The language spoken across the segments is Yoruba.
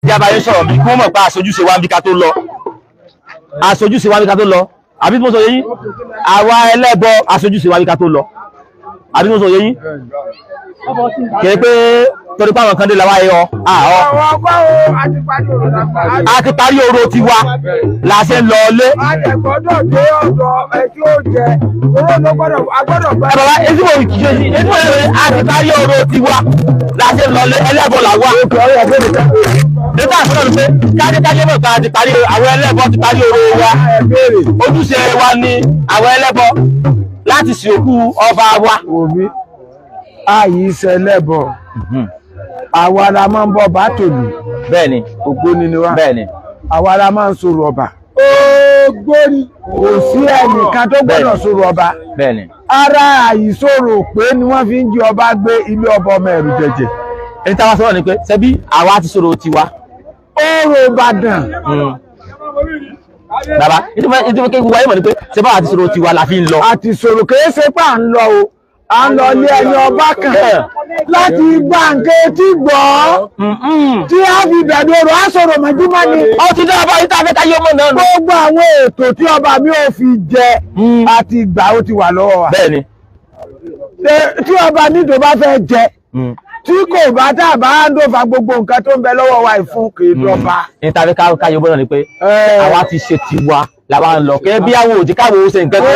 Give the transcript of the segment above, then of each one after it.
Ìjábá yín sọ̀rọ̀ bí kí wọ́n mọ̀ pé aṣojúṣe wa ń bí ká tó lọ, aṣojúṣe wa ń bí ká tó lọ, àbí mo sọ yé yín? Àwa ẹlẹ́bọ, aṣojúṣe wa ń bí ká tó lọ, àbí mo sọ yé yín? Kì í pé torí pé àwọn kan dé làwa yọ àọ́. Àwọn ọgbà o, a ti parí ọ̀rọ̀ lápá. A ti parí orò tiwa la ṣe ń lọ ilé. A lè gbọ́dọ̀ dé ọ̀dọ̀ ẹ tí ó jẹ owó ló gbọ́dọ̀, a gbọ́dọ̀ gbá. Ẹ bàbá, etí mo ṣe sí etí mo ṣe, a ti parí orò tiwa la ṣe ń lọ ilé. Ẹlẹ́bọ là wà. Nígbà tó lọ pé kájíkájí mọ̀ pé a ti parí, àwọn ẹlẹ́bọ ti parí orò wa, ojúṣe wa ni àwọn ẹlẹ́bọ láti sìn òkú ọba wa. Òbí àyè ìṣẹ̀lẹ̀bọ̀, àwa la máa ń bọ̀ bá tòlù. Bẹ́ẹ̀ni. Ògbóni ni wá. Bẹ́ẹ̀ni. Àwa la máa ń sọ̀rọ̀ ọba. Ògbóni kò sí ẹnìkan tó gbọ́dọ̀ sọ̀rọ̀ ọba. Bẹ́ẹ̀ni. Ara àìsòrò pé ni wọ́n fi ń jí ọba gbé ilé ọba ọmọ ẹ̀rù jẹjẹ. Ẹni táwa sọ̀rọ̀ ni pé ṣebí àwa ti sọ̀rọ̀ tiwa. Orò Ìbàdàn. Bàbá, ìdí fún kéwù wáyé mọ̀ ni pé ṣebí àwa ti sọ̀rọ̀ tiwa la fi ń lọ. Àti sọ̀rọ̀ kìí ṣe pé à ń lọ o, à ń lọ ilé ẹni ọba kan láti gba nǹkan etí gbọ́ tí a fi bẹ̀rù ọ̀rọ̀ á sọ̀rọ̀ mọ́júmọ́ ni. Ó ti dá ọba yìí tá a fẹ́ ká yé ọmọ náà nù. Gbogbo àwọn ètò tí ọba mi ò fi jẹ àti ìgbà ó ti wà lọ́wọ́ wa. Bẹ́ẹ̀ni. Tí ọba nídò bá fẹ́ jẹ, tí kò bá tá a bá ń dòfà gbogbo nǹkan tó ń bẹ lọ́wọ́ wa ìfún kì í dọ́ba. Ní tá a fẹ́ ká yé ọmọ náà ni pé àwa ti ṣe tiwa làwa ń lọ kẹ́ bí àwọn òjì káwọn ó ṣe nǹkan tó.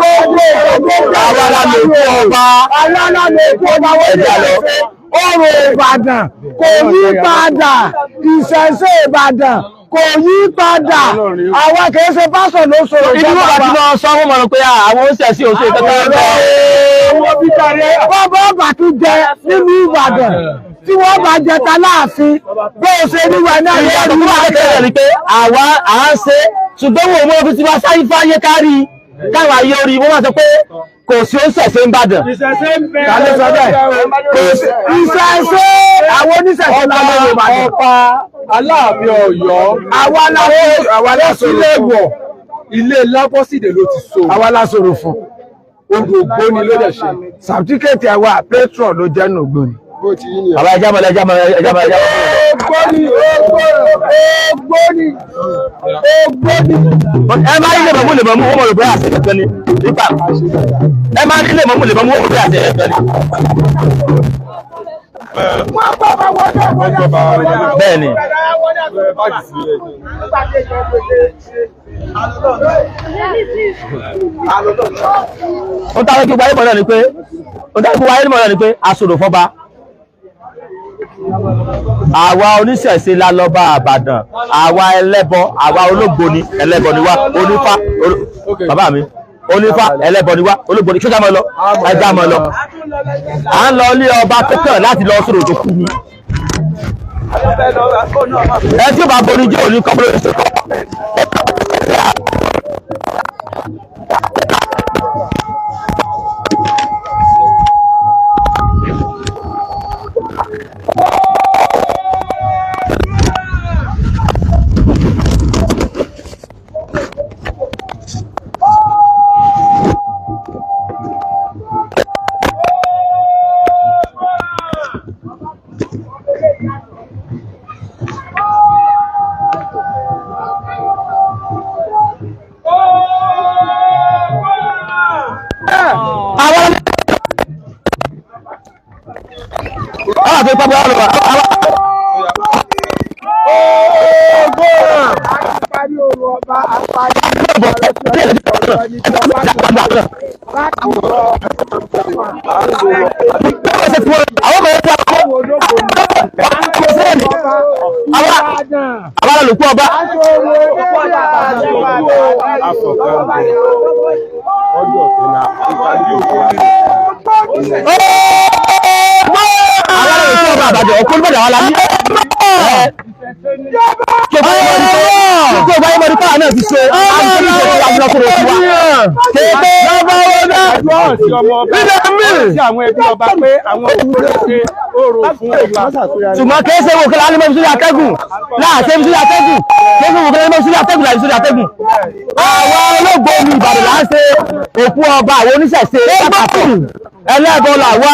Àwa la lè kú ọba. Àwa la lè kú ọba wọ́n Ẹja lọ. Ọ̀rọ̀ Ìbàdàn kò yí padà, ìṣẹ̀ṣe Ìbàdàn kò yí padà. Àwa kì í ṣe pásọ̀ ló sọ̀rọ̀. Ibi wọn bá ti máa sọ fún ọmọ pé àwọn ó ṣẹ̀ṣì òṣè kankan lọ. Bọ́bọ́ ọba tún jẹ nínú Ìbàdàn tí wọ́n bá jẹ ta láàfin bó o ṣe níwà náà. Ìyá tó wà kékeré ni pé àwa à ń ṣe, ṣùgbọ́n wọn ò mọ ibi tí wọ́n sáyé fáyé kárí káwọn ayé orí wọn máa sọ pé kò sí ó ṣẹ̀ṣẹ̀ ń bàdàn. Ta ló sọ bẹ́ẹ̀? Kò sí ìṣẹ̀ṣe, àwọn oníṣẹ̀ṣe la lè Ìbàdàn. Ọba Aláàfin Ọ̀yọ́ Àwa la àwa la sọ̀rọ̀ ilé wọ̀ ilé Lábọ́sídé ló ti so. Àwa la sọ̀rọ̀ fún. Odò Ògbóni ló dẹ̀ ṣe. Sàtífíkẹ́tì àwa pétrọ̀ ló jẹ́ nù Ògbóni. Bàbá, ẹja mọ, ẹja mọ, ẹja mọ, ẹja mọ. Ògbóni, Ògbóni, Ògbóni, Ògbóni. Ẹ máa ń lè mọ̀mú lè mọ̀mú, wọ́n mọ̀ lè bóyá àṣẹ kankan ni nípa ẹ máa ń lè mọ̀mú lè mọ̀mú, wọ́n mọ̀ bóyá àṣẹ kankan ni. Bẹ́ẹ̀ni. Ó táwọn kí wáyé mọ̀ náà ni pé ó táwọn kí wáyé mọ̀ náà ni pé aṣòro fọba, àwa oníṣẹ̀ṣe la lọ bá Àbàdàn, àwa ẹlẹ́bọ, àwa ológboni, ẹlẹ́bọ ni wá, onífá, bàbá mi onífá, ẹlẹ́bọ ni wá, ológboni. Ṣé ká máa lọ? Ẹja máa lọ. À ń lọ ilé ọba kọ́kàn láti lọ sọ̀rọ̀ tó kú ni. Ẹ tí ó bá borí jẹ́ òní kọ́ bóyá ṣe kọ́. Àwọn àti pápá ọlọ́wọ́ àwọn. Parí ọ̀rọ̀ ọba apárí Àwọn olùkú ọba. Àwọn olùkú ọba àbàjọ ọkọ olùbàdàn àwọn alábí. Kí o bá yẹ mọ̀ nípa náà ti ṣe àti ṣe ìwà ìwà ìwà. Kéèké Sí àwọn ẹbí ọba pé àwọn òkú ṣe orò fún ọba. Ṣùgbọ́n kìí ṣe wòkè láti mọ́ sórí atẹ́gùn láàṣẹ sórí atẹ́gùn, kìí ṣe wòkè láti mọ́ sórí atẹ́gùn láti sórí atẹ́gùn. Àwọn olóògbé omi Ìbàdàn là ń ṣe òkú ọba, àwọn oníṣẹ̀ṣe lápapọ̀. Ẹlẹ́bọ là wá.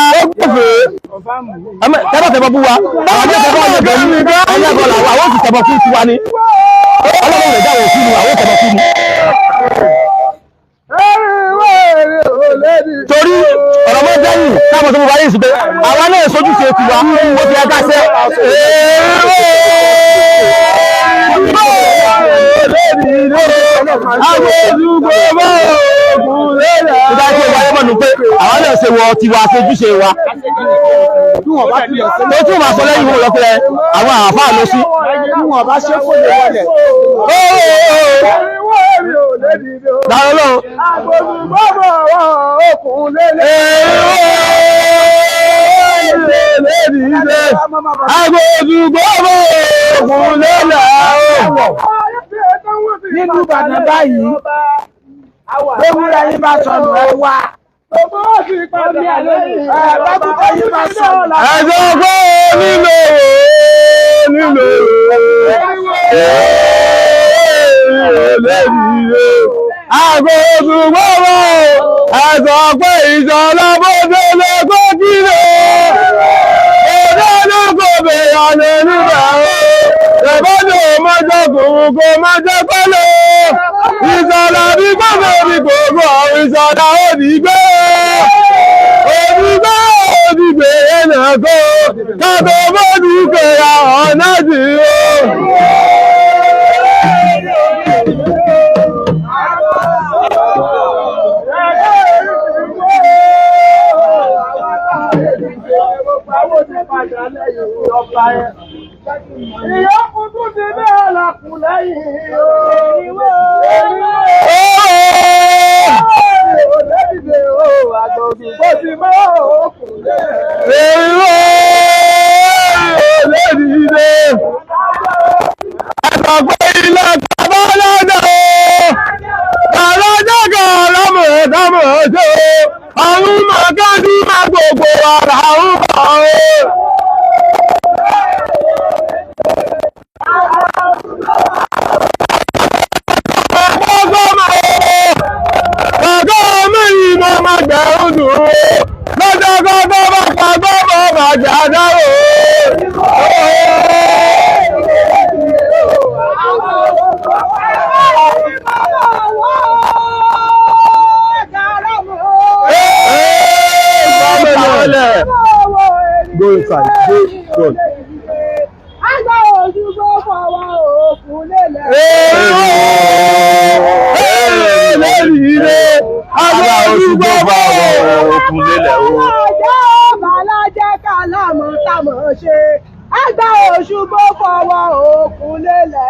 Tẹ́bọ̀ tẹ́bọ̀ bú wa. Àwọn tẹ́bọ̀ tẹ́bọ̀ bú wa. Ẹlẹ́bọ là wá. Àwọn sì tẹ́bọ̀ fún tiwa ni. Ọlọ́run rẹ̀ jáwé sí ni àwọn tẹ́bọ̀ fún ni. Torí ọ̀rọ̀ mọ́ dẹ́yìn táwọn tó mú wa yìí sí pé àwa náà sojúṣe tiwa ó ti ẹ̀ka ṣe. Àwọn olùgbò bá òògùn lélẹ̀. Ìdá tí ó wáyé mọ̀nù pé àwọn náà ṣe wọ tiwa sojúṣe wa. Tó tún máa sọ lẹ́yìn wọn lọ pé àwọn àáfàá ló sí. Dára lọ́wọ́. Nínú Ìbàdàn báyìí, ewúrẹ́ yín bá sọnù ẹ wá. Ẹ bá kúkọ yín bá sọnù. Ẹ̀sọ́ pé nílò nílò Àgọ́ òṣùgbọ́wọ́ ẹ̀sọ́ pé ìṣọ̀lá bóde lè kó kílò. Òde ló kò bèèrè ọ̀nà nígbà o. Ìbọ́dọ̀ mọ́jọ́ kòun kò mọ́jọ́ pẹ́lú. Ìṣọ̀lá bí gbọ́dọ̀ bí gbogbo àwọn ìṣọ̀lá ò ní gbé. Òdìgbò òdìgbè ẹ̀nà kó. Kàtó bójú kẹ̀yà ọ̀nà sí o. Ìyókù tún ti bẹ́ẹ̀ lọ́kùn lẹ́yìn o. Èrò lẹ́dìde. Àtàgbé ilẹ̀ tàbá lọ́dọ̀. Kàlájọ́ kàlámọ̀ dámọ̀ ṣe. Àrùn màkàdí máa gbogbo ara ń bọ̀ ọ́. Bàbá mi mọ máa gbà ó dùn ó. Lọ́jọ́ gbọ́dọ̀ bá pa gbọ́dọ̀ máa jà dárò. Go inside. Go, go. Àgbà òṣùgbọ́ fọwọ́ òkun lélẹ̀. Ọjọ́ bàlájẹ́ kálámọ̀ támọ̀ ṣe. Àgbà òṣùgbọ́ fọwọ́ òkun lélẹ̀.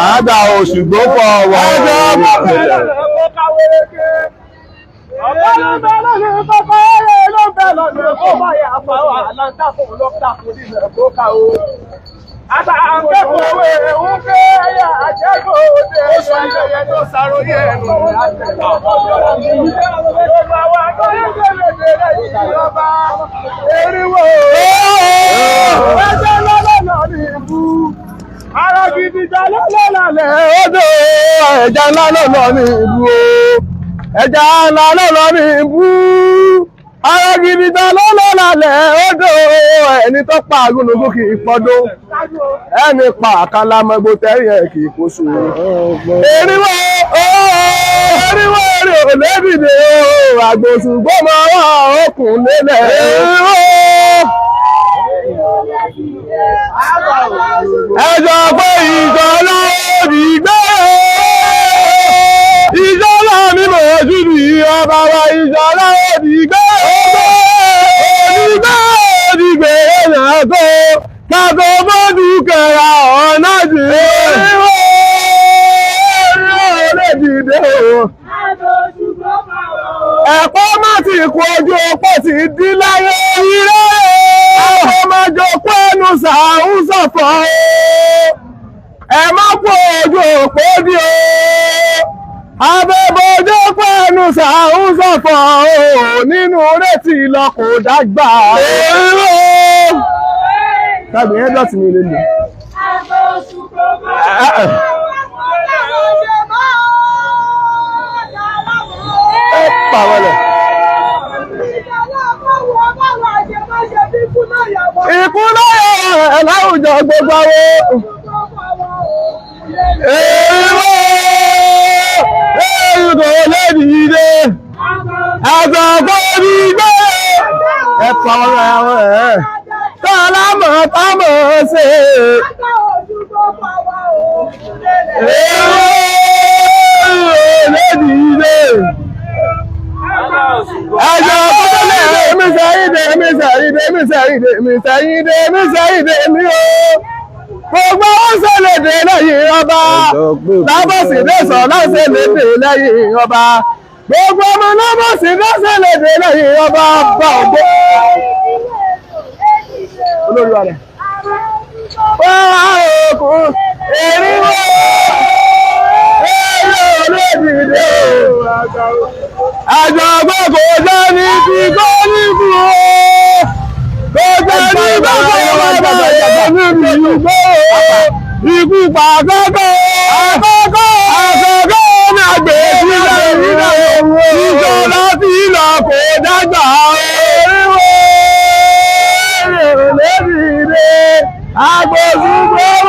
Àgbà Òṣùgbó fọwọ́ Ara gidi jà lọ́lọ́lẹ̀ odò ẹja ńlá lọ́lọ́ ní ibú o ẹja ńlá lọ́lọ́ ní ibú ara gidi ta lọ́lọ́ lálẹ́ odò ẹni tó pa àgúnlógún kì í pọ́dún ẹni pa àkàlàmọ́gbó tẹ́yìn ẹ̀ kì í kó sùn. Eriwo eriwo èrè ò lébìdè o àgbòsùgbọ́n máa wà okùn lélẹ̀. Eriwo ẹjọ́ pé ìjọlá òbí gbé ìjọlá mímọ̀ ojúbí ọba wa ìjọlá òbí gbé òbí gbé òbí gbé ẹ̀yà tó kàtó bójú kẹra ọ̀nà jì ẹ̀kọ́ má ti kú ojú ọpọ́ ti dín láyé ire ẹ̀kọ́ má jọ pé ẹnu sàún sọ̀fọ̀ o ẹ má kú ojú òpó bí o abẹ́bọjọ́ pé ẹnu sàún sọ̀fọ̀ o nínú retí lọ kò dágbà o. Tàbí ẹ dọ̀tí mi lè lò. pàwọlẹ̀. Ikú lọ́yọ̀ láwùjọ gbogbo àwọn. Èèwọ̀ èèwọ̀ kò lè dìde. Àgbàgbọ́ ní gbé. Ẹ pàwọlẹ̀ àwọn ẹ̀. Tọ́lámọ̀ támọ̀ ṣe. Èèwọ̀ lè dìde. Ẹjọ́ kọ́tọ́lẹ̀ mi sẹ́yìndé mi sẹ́yìndé mi sẹ́yìndé mi sẹ́yìndé mi sẹ́yìndé mi o. Gbogbo ó ṣẹlẹ̀dẹ̀ lẹ́yìn ọba. Lábọ̀sídé sọ láṣẹlẹ̀dẹ̀ lẹ́yìn ọba. Gbogbo ọmọ lábọ̀sídé ṣẹlẹ̀dẹ̀ lẹ́yìn ọba bá ògbó. Olórí wa rẹ̀. Wọ́n á òkun èrìwó. Èrò olódìdé o. Àjọ̀gbọ́n kò jẹ́ ní ti kó ní kú o. Kò jẹ́ ní gbogbo ọmọ níbi ìgbó o. Ikú pa àkọ́kọ́. Àkọ́kọ́. Àkọ́kọ́ ní àgbè sílẹ̀ nílẹ̀ o. Ìjọ láti lọ kò dágbà o. Èrò olódìdé. Àgbòsí gbọ́.